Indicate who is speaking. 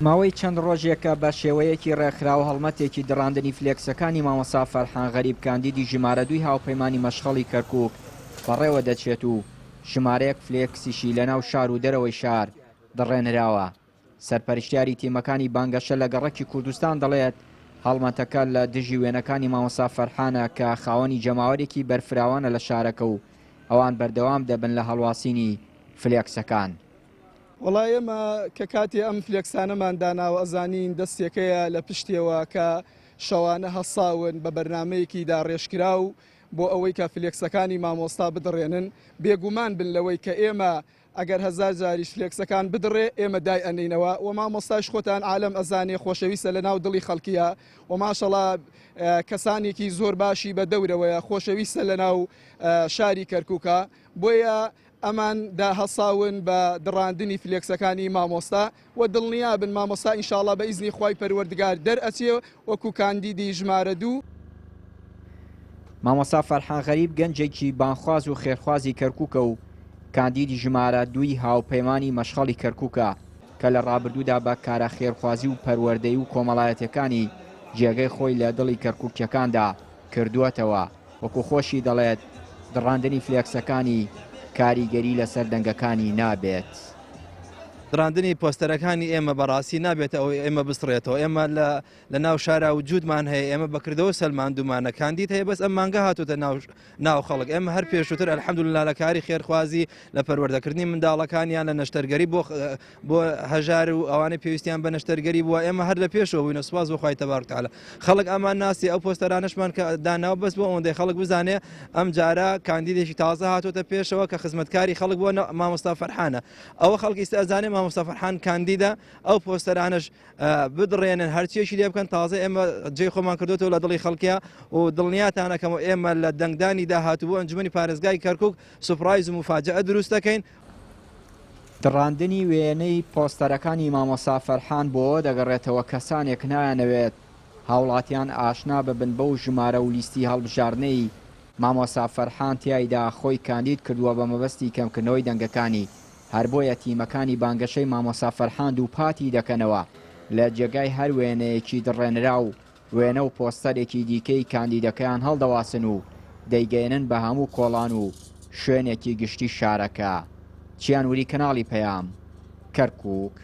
Speaker 1: ماوەی چەند ڕۆژێکە بە شێوەیەکی ڕێکخراو هەڵمەتێکی دڕاندنی فلێکسەکانی مامۆستا فەرحان غەریب کاندیدی ژمارە دووی هاوپەیمانی مەشخەڵی کەرکوک بەڕێوە دەچێت و ژمارەیەک فلێکسیشی لەناو شار و دەرەوەی شار دڕێنراوە. سەرپەرشتیاری تیمەکانی بانگەشە لە گەڕەکی کوردستان دەڵێت، هەڵمەتەکە لە دژی وێنەکانی مامۆستا فەرحانە کە خاوەنی جەماوەرێکی بەرفراوانە لە شارەکە و ئەوان بەردەوام دەبن لە هەڵواسینی فلێکسەکان.
Speaker 2: وەڵا ئێمە کە کاتێ ئەم فلێکسانەمان داناوە ئەزانین دەستێکەیە لە پشتێوە کە شەوانە هەساون بە بەرنامەیەکی داڕێژکراو بۆ ئەوەی کە فلێکسەکانی مامۆستا بدڕێنن بێگومان بن لەوەی کە ئێمە ئەگەر هەزار جاریش فلێکسەکان بدڕێ ئێمە دای ئەنێینەوە وە مامۆستایش خۆتان عالەم ئەزانێ خۆشەویستە لە ناو دڵی خەڵکیە وە ماشەڵا کەسانێکی زۆر باشی بە دەورەوەیە خۆشەویستە لە ناو شاری کەرکوکە بۆیە ئەمان دا هەساون بە دڕاندنی فلێکسەکانی مامۆستا وە دڵنیابن مامۆستا ئینشاڵا بە ئیزنی خوای پەروەردگار دەرئەچێ وەکو کاندیدی ژمارە دوو.
Speaker 1: مامۆستا فەرحان غەریب گەنجێکی بانگخواز و خێرخوازی کەرکوکە و کاندیدی ژمارە دووی هاوپەیمانی مەشخەڵی کەرکوکە کە لە ڕابردوودا بە کارە خێرخوازی و پەروەردەیی و کۆمەڵایەتیەکانی جێگەی خۆی لە دڵی کەرکوکیەکاندا کردووەتەوە. وەکو خۆشی دەڵێت دڕاندنی فلێکسەکانی کاریگەری لەسەر دەنگەکانی نابێت.
Speaker 3: دڕاندنی پۆستەرەکانی ئێمە بەڕاستی نابێتە ئەوەی ئێمە بسڕێتەوە، ئێمە لە لە ناو شارا وجودمان هەیە، ئێمە بە کردەوە سەلماندوومانە، کاندید هەیە بەس ئەم مانگە هاتووتە ناو ناو خەڵک، ئێمە هەر پێشووتر الحمدللە لە کاری خێرخوازی، لە پەروەردەکردنی منداڵەکانیان، لە نەشتەرگەری بۆ بۆ هەژار و ئەوانەی پێویستیان بە نەشتەرگەری بووە ئێمە هەر لە پێشەوە بووینە سوپاس بۆ خوای تەبارک تعالی خەڵک ئەمان ناسی ئەو پۆستەرانەشمان کە داناوە بەس بۆ ئەوەندەی خەڵک بزانێ ئەم جارە کاندیدێکی تازە هاتۆتە پێشەوە کە خزمەتکاری خەڵک بووە مامۆستا فەرحانە ئەوە خەڵک ئیستا ئەزانێ مامۆستا فەرحان کاندیدە ئەو پۆستەرانەش بدڕێنن هەرچیەکی لێ بکەن تازە ئێمە جێی خۆمان کردوێتەوە لە دڵی خەڵکیە و دڵنیاتانەکەم و ئێمە لە دەنگدانی داهاتوو بۆ ئەنجومەنی پارێزگای کەرکک سوپرایز و موفاجەئە دروست دەکەین.
Speaker 1: دڕاندنی وێنەی پۆستەرەکانی مامۆستا فەرحان بۆ ئەوە دەگەڕێتەوە کەسانێک نایانەوێت هاوڵاتیان ئاشنا ببن بەو ژمارە و لیستی هەڵبژاردنەی مامۆستا فەرحان تیایدا خۆی کاندید کردووە بە مەبەستی کەمکردنەوەی دەنگەکانی هەر بۆیە تیمەکانی بانگەشەی مامۆستا فەرحان دووپاتی دەکەنەوە لە جێگای هەر وێنەیەکی دڕێنراو وێنە و پۆستەرێکی دیکەی کاندیدەکەیان هەڵدەواسن و دەیگەیەنن بە هەموو کۆڵان و شوێنێکی گشتی شارەکە. چیان وری کەناڵی پەیام، کەرکوک.